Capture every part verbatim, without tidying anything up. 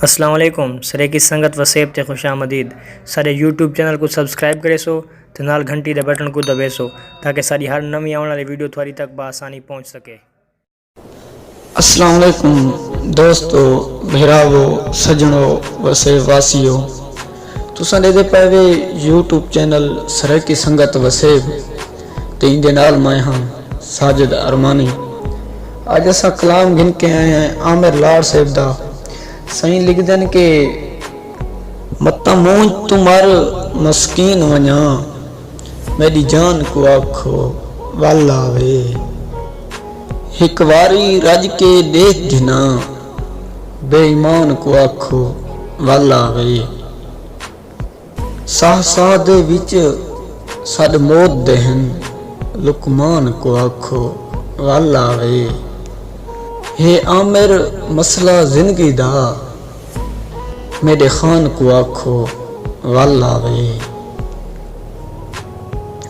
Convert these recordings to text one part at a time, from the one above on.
السلام علیکم، سرائیکی سنگت وسیب تے خوش آمدید۔ ساݙے یوٹیوب چینل کوں سبسکرائب کریسو تے نال گھنٹی دے بٹن کوں دبیسو تاکہ ساݙی ہر نویں آوݨ والی ویڈیو تہاݙی تک بآسانی پہنچ سکے۔ السلام علیکم دوستو، بھراوو، سڄݨو، وسیب واسیو، تساں ݙیہدے پئے وے یوٹیوب چینل سرائیکی سنگت وسیب تے ایندے نال میں ہاں ساجد ارمانی۔ اڄ اساں کلام گھن کے آئے ہیں عامر لاڑ صاحب دا۔ سئیں لکھدن کہ متاں مونجھ توں مر مسکین ونڄاں، میݙی جان کوں آکھو ول آوے۔ ہک واری رڄ کے ݙیکھ گھناں، بے ایمان کوں آکھو ول آوے۔ ساہ ساہ دے وچ سݙ موت دے ہن، لقمان کوں آکھو ول آوے۔ ہے عامر مسئلہ زندگی دا، میݙے خان کوں آکھو ول آوے۔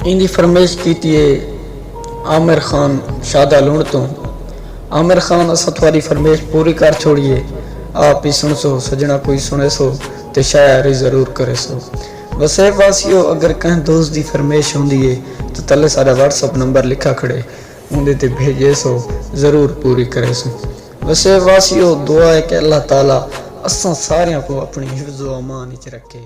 ایندی فرمائش کیتی ہے عامر خان شادا لوݨ توں۔ عامر خان، اساں تہاݙی فرمائش پوری کر چھوڑی ہے، آپ ہی سݨسو، سڄݨاں کوں ہی سݨیسو تے شاعری ضرور کریسو۔ وسیب واسیو، اگر کہیں دوست دی فرمائش ہوندی ہے تاں تلے ساݙا واٹس اپ نمبر لکھا کھڑے، اوندے تے بھیجیسو، ضرور پوری کریسوں۔ وسیب واسیو، دعا ہے کہ اللہ تعالیٰ اساں ساریاں کوں اپݨی حفظ و امان وچ رکھے۔